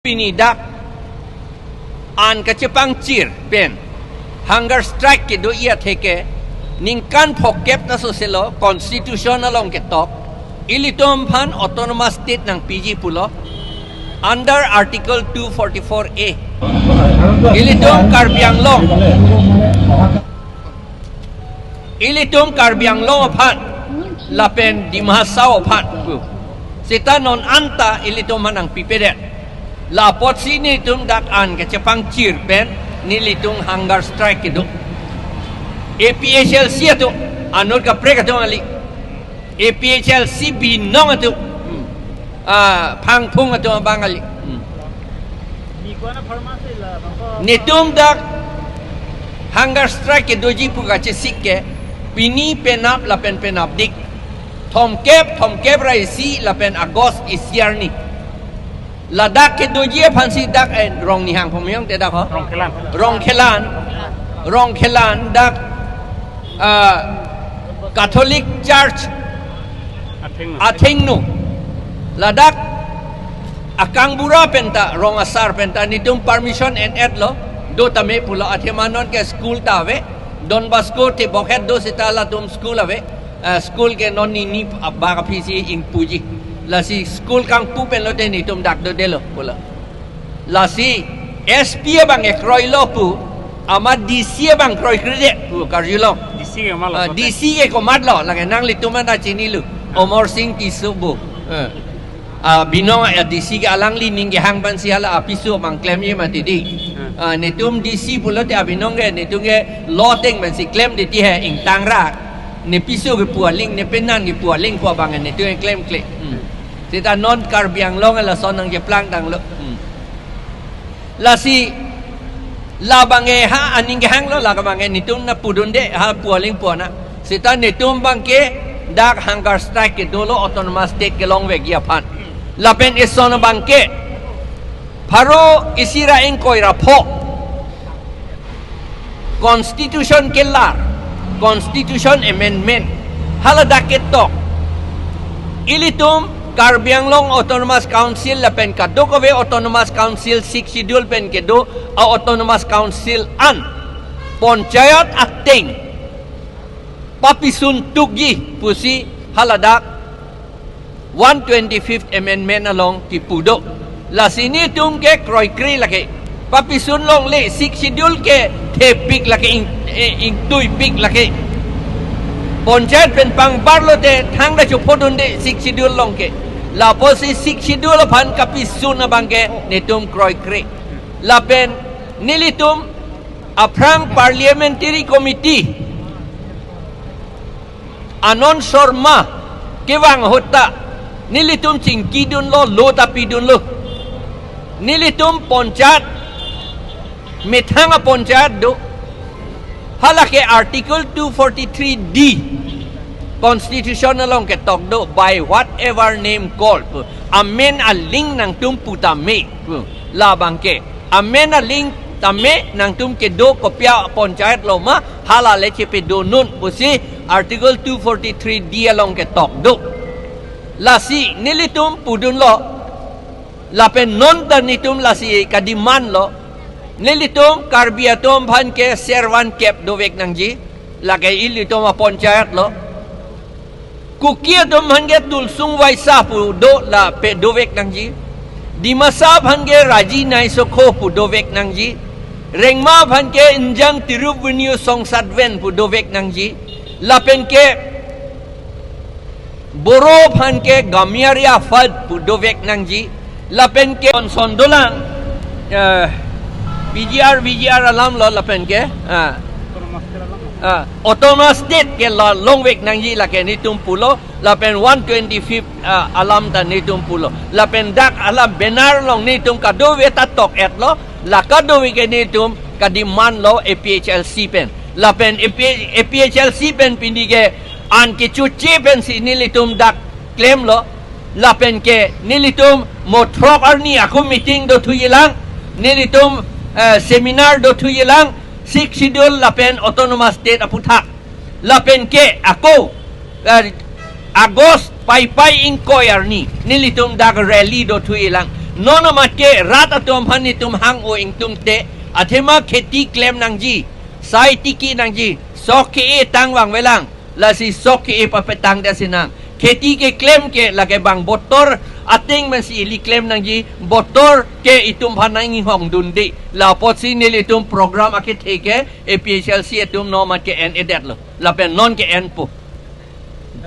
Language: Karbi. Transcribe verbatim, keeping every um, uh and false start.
Pini dak an kachepangchir pen hunger strike kedo-i atheke ningkan phokep ta soselo constitution along ketok ilitum aphan autonomous state nangpiji pulo under Article two forty-four A. Ilitum Karbi Anglong, ilitum Karbi Anglong aphan lapen Dima Hasao aphan pu seta non anta ilitum aphan nangpipedet. La apotsi nelitum dak an kachepangchir pen nelitum hunger strike kedo. A P H L C atum, anut kaprek atum kali. A P H L C binong atum. Hmm. Ah, Phangphung atum abang kali. Hmm. Netum dak hunger strike kedoji pu kachesik ke pini penap lapen penapdik. Thomkep, thomkep ra isi lapen August isi arni. Ladak kedoji aphansi dak, eh, Rongnihang pu ma yong te dak ho? Rongkhelan. Rongkhelan. Rongkhelan dak, ah, Catholic Church Athengno. Athengno. Ladak akangbura penta, rong asar penta, netum permission en-etlo, do tame pulo, athema non ke school ta ave, Don Bosco te bokhet do seta latum school ave, eh, school ke non nini abak aphisi ingpuji. Lasi school kangpu pen lote netum dak dodelo pulo. Lasi S P abang ke kroilo pu, amat D C abang kroikredet pu karjulong. D C ke malo Ah, kote. D C ke komatlo, lake nanglitum anta chinilo. Amarsing Tisso pu. Eh. Ah, binong, ah, D C ke alangli ning kehang pensi hala apiso abang klemji mati di. Hmm. Ah, netum D C pulote abinong ke, netum ke loteng pensi klemdet ti he ingtang ra. Ne piso kepu aling, ne penan kepu aling pu abang netum ke klemkle. Hmm. Seta non Karbi Anglong lason nangkeplang tanglo. Hmm. Lasi, labang ke ha aning kehanglo, labang ke netum nangpudunde, ha pu aling pu anak. Seta netum abang ke dak hunger strike kedolo autonomous state kelongvekji aphan. Lapen eson abang ke pharo isi ra ingkoi ra pho constitution kelar, constitution amendment, haladak ketok. Ilitum Karbi Anglong Autonomous Council lapen kadokave Autonomous Council Sixth Schedule pen kedo a Autonomous Council an panchayat ateng papisun tukji pusi haladak one twenty-fifth Amendment along kipu do. Lasi netum ke kroikre lake. Papisun longle, Sixth Schedule ke thepik lake ing, eh, ingtuipik lake. Panchayat pen pangbarlote thangta chophodunde Sixth Schedule along ke. La apotsi Sixth Schedule aphan kapisun abang ke netum kroikre. Lapen nelitum aphrang Parliamentary Committee Anand Sharma kevang ahut ta nelitum chingkidunlo, lo ta pidunlo. Nelitum panchayat, methang apanchayat do. Halake Article two forty-three D Constitution along ketok do, by whatever name called. Amen aling nangtum pu tame. Labang ke amen aling tame nangtum kedo kopi apanchayat lo ma, hala le chepedonun pusi Article two forty-three D along ketok do. Lasi nelitum pudunlo, lapen non ta netum lasi kademand lo, nelitum Karbi atum aphan ke servan kep dovek nangji, lake ilitum apanchayat lo. Kuki atum aphan ke Tulsung Vaisa pu do lapen dovek nangji. Dimasa aphan ke Raji Naisokho pu dovek nangji. Rengma aphan ke Injang Tirup Vinyu Songsatven pu dovek nangji. Lapen ke Boro aphan ke Gamyari Afad pu dovek nangji. Lapen ke konson dolang, eh, P G R, V G R alam lo lapen ke, ah, ah, Autonomous State ke la longvek nangji lake netum pulo, lapen one twenty-fifth, ah, alam ta netum pulo. Lapen dak alam banner along netum kadokave ta tok-etlo, la kadokave ke netum kademand lo A P H L C pen. Lapen A P, A P H L C pen pini ke an kechoche pensi nelitum dak klemlo, lapen ke nelitum mo throk arni ako meeting dothuilang, nelitum, eh, seminar dothuilang, Sixth Schedule lapen Autonomous State aputhak. Lapen ke ako, eh, August Paipai ingkoi arni nelitum dak rally dothuilang. Non amat ke rat atum aphan itum hang-o ingtum te, athema kheti klem nangji, sai tiki nangji, sok ke-e tang vangvelang, lasi sok ke-e papetang de sinang. Kheti keklem ke lake bang botor ateng pensi ili klem nangji, botor ke itum aphan nang-inghongdunde. La apotsi nelitum program akethe ke A P H L C atum non amat ke en-edetlo. Lapen non ke-enpo.